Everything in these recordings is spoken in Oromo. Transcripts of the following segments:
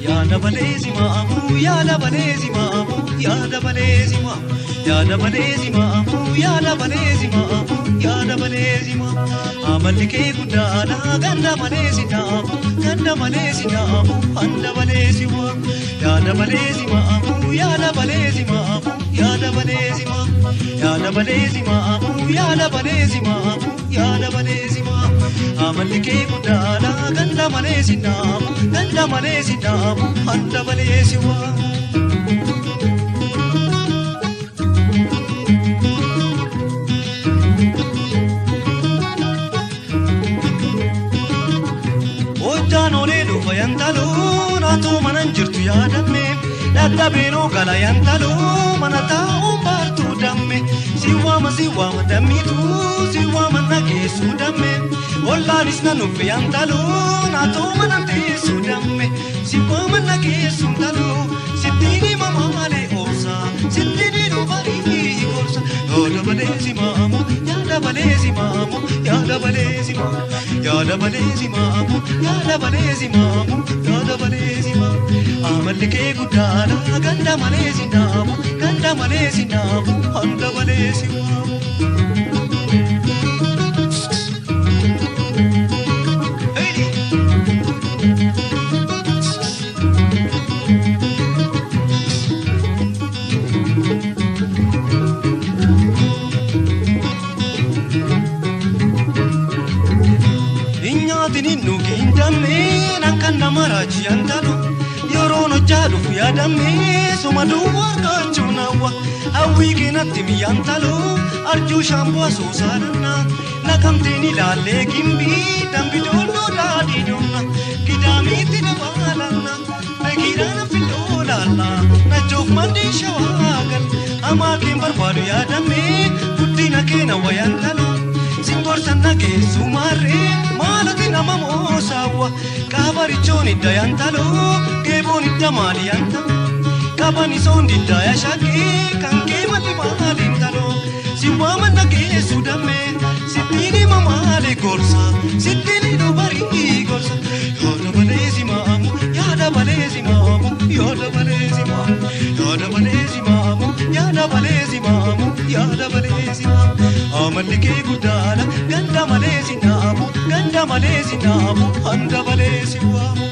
Yaada balee maamu yaada balee maamu yaada balee maamu yaada balee maamu yaada balee maamu yaada balee maamu amalli kee guddaadha ganda malee si dhaabu ganda malee si dhaabu handa balee si waamu yaada balee maamu yaada balee maamu yaada balee maamu yaada balee maamu yaada balee maamu yaada balee maamu amalli kee guddaadha ganda malee si dhaabu ganda malee si dhaabu handa balee si waamu. Yantaloo naatoo mana jirtu yaadame dadhabeenoo gala yantaloo mana taa'uun baartuu damme siwaama dammitu siwaama nageessuu damme ollaanis na nufe yantaloo naatoo mana teessuu damme siwaama nageessuu taloo sittiin hima maalee obsa sittiin dubarii gorsa yaada balee si maamu yaada balee si maamu yaada balee si maamu yaada balee si maamu yaada balee si maamu yaada balee si maamu amalli kee guddaadha ganda malee si dhaabu ganda malee si dhaabu handa malee si waamu. Yaadame soma duwwaa argachuu hawwii keenatti miyyaan arjuu shaamboo asoosaadhanna naqamteen ilaallee gimbii dambi doolloo daadhii doonna gidaamiitti dabaalanna beekiidhaan affilloo laalla nachoof mandii shawaa gal hamaa keen barbaadu yaadame guddina keena wayaan taloo singorsan nageessu maarree maalati nama moosaawwa kaabarichoon idda yantaloo geeboon idda maali yantaloo qabani soon didda yashaqee kan kee malli maaliin taloo si waama nageessu damme sittiin hima maali gorsa sittiin dubarii gorsa yaada balee si maamu yaada balee si maamu yaada balee si maamu yaada balee si maamu yaada balee si maamu yaada balee si maamu amalli kee guddaadha ganda malee si dhaabu ganda malee si dhaabu handa malee si waamu.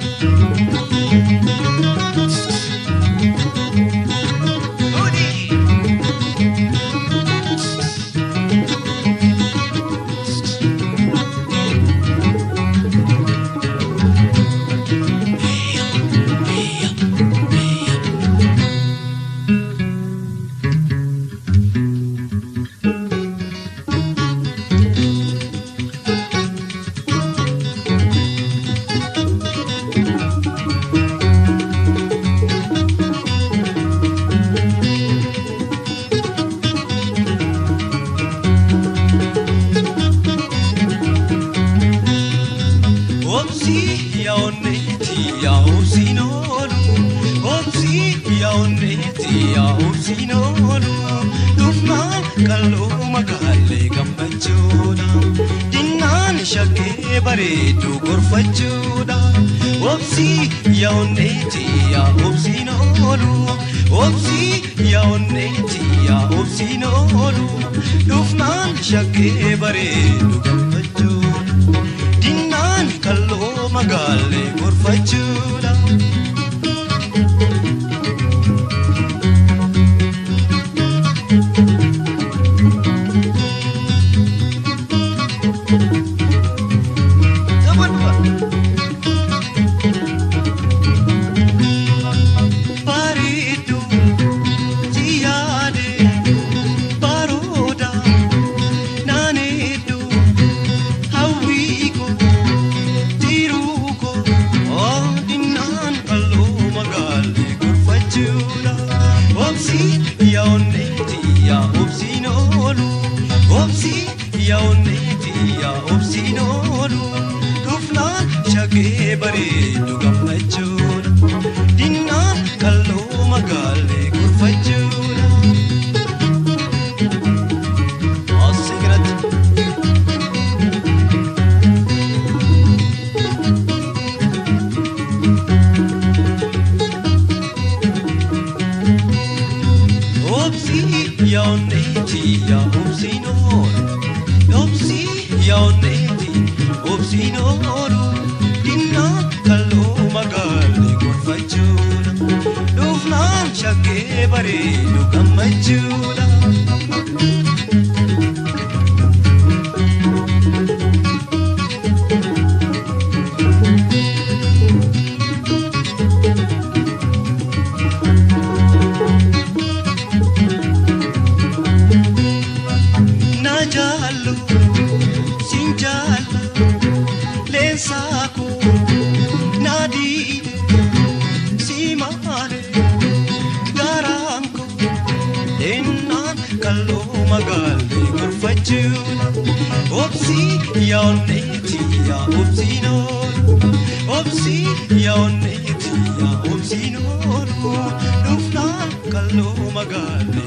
obsiin oolu. Dinnaan kalloo magaalli gorfachuudha. Dhufnaan shaggee bareedu gammachuudha. Na jaallu sin jaalla leensaa koo na diide si maale garaan koo ennaan kalloo magaalli gorfachuudha. Obsii yaa onneeti yaa obsiin oolu. Obsii yaa onneeti yaa obsiin oolu. Dhufnaan kalloo magaalli